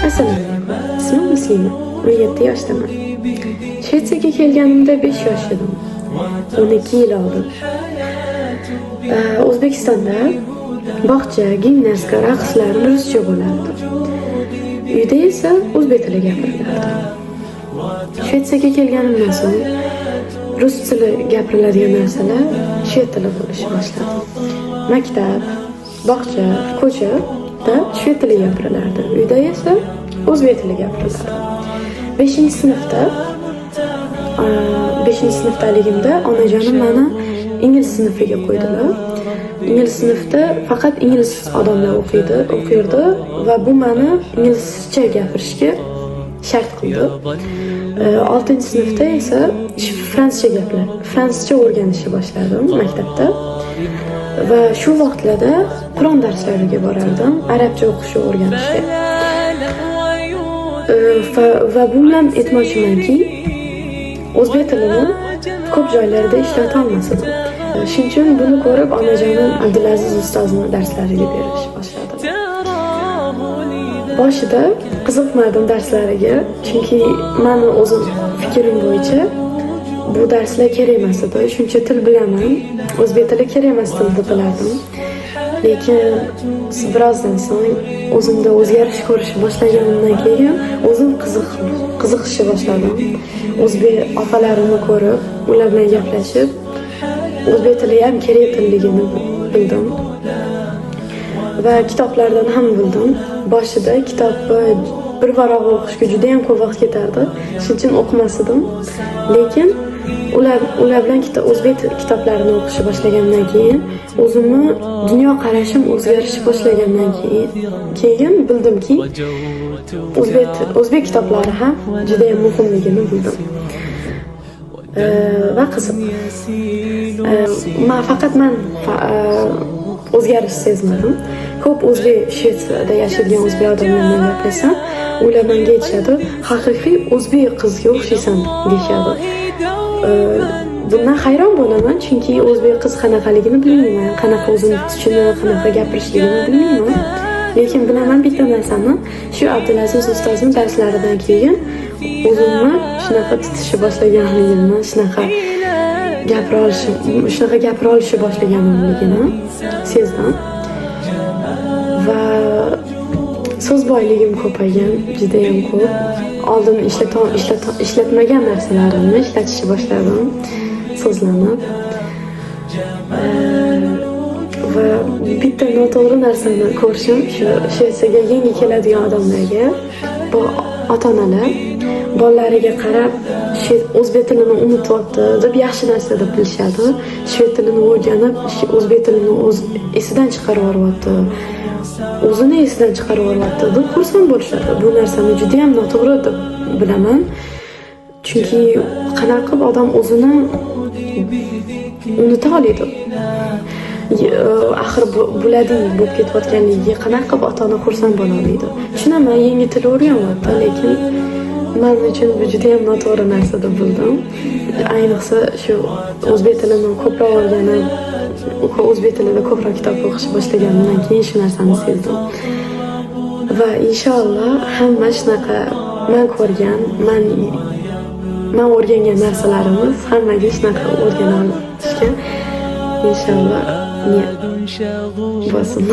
Assalomu alaykum. Ismim Muslima. 17 yoshdaman. Shvetsiyaga kelganimda 5 yosh edim. 12 yil oldin. O'zbekistonda bog'cha, gimnastika, raqslar ruscha bo'lardi. Uyda esa o'zbek tili gapirilardi. Shvetsiyaga kelganimdan so'ng rus tili gapiriladigan narsalar shved tili bo'lishni boshladi. Maktab, bog'cha, ko'chada shved tili gapirilardi. Uyda esa o'zbek tili gapirilardi. 5-sinfda 5-sinfdaligimda onajonim meni ingliz sinfiga qo'ydilar. Ingliz sinfda faqat ingliz odamlar o'qiydi, o'qirdi va bu meni inglizcha gapirishga shart qildi. 6-sinfda esa fransuzcha o'rganishni boshladim maktabda. Va shu vaqtlarda Qur'on darslariga borardim, arabcha o'qishni o'rganishga. Va bu bilan aytmoqchimanki, o'zbek tilini ko'p joylarda ishlata olmas edim. Shuning uchun buni ko'rib onajonim Abdulaziz ustozni darslariga berishni boshladi. Boshida qiziqmadim darslariga, chunki mani o'zim fikrim bo'yicha bu darslar kerak emas edi. Shuncha til bilaman, o'zbek tili kerak emas til deb bilardim. Lekin birozdan so'ng o'zimda o'zgarish ko'rishni boshlaganimdan keyin o'zim qiziqishni boshladim. O'zbek opalarimni ko'rib, ular bilan gaplashib, o'zbek tili ham kerak tilligini bildim. Va kitoblardan ham bildim. Boshida kitobni bir varaq o'qishga juda ham ko'p vaqt ketardi. Shuning uchun o'qimas edim. Lekin ular bilan o'zbek kitoblarini o'qishni boshlagandan keyin o'zimni dunyoqarashim o'zgarishni boshlagandan keyin bildimki, o'zbek kitoblari ham juda ham muhimligini bildim. Va qiziq. Man faqat man o'zgarish sezmadim. Ko'p o'zbek, Shvetsiyada yashaydigan o'zbek odamlar bilan gaplashsam, ular menga aytishadi, haqiqiy o'zbek qizga o'xshaysan deyishadi. Bundan hayron bo'laman, chunki o'zbek qiz qanaqaligini bilmayman, qanaqa o'zini tutishini, qanaqa gapirishligini bilmayman. Lekin bilaman bitta narsani, shu Abdulaziz ustozning darslaridan keyin o'zimni shunaqa tutishni boshlaganligimni, shunaqa gapira olishni boshlaganligini sezdim. Va so'z boyligim ko'paygan, judayam ko'p. Oldin ishlatmagan narsalarimni ishlatishni boshladim, so'zlarni. Va bitta noto'g'ri narsani ko'rishim, shu Shvetsiyaga yangi keladigan odamlarga, bu ota-onalar bolalariga qarab o'zbek tilini unutyapti deb yaxshi narsa deb bilishadi. Shved tilini o'rganib, o'zbek tilini o'z esidan chiqarib yuboryapti. O'zini esidan chiqarib yuboryapti deb xursand bo'lishadi. Bu narsani juda ham noto'g'ri deb bilaman. Chunki qanaqa qilib odam o'zini unuta oladi? Axir bo'ladi bo'lib ketayotganligiga qanaqa qilib ota-ona xursand bo'la oladi? Tushunaman, yangi til o'rganyapti, lekin men uchun bu juda ham noto'g'ri narsa deb bildim. Ayniqsa shu o'zbek tilini ko'proq o'rganib, o'zbek tilida ko'proq kitob o'qishni boshlaganimdan keyin shu narsani sezdim. Va inshaalloh hamma shunaqa man ko'rgan, man o'rgangan narsalarimiz hammaga shunaqa o'rgana olishga inshaalloh niyat bo'lsin.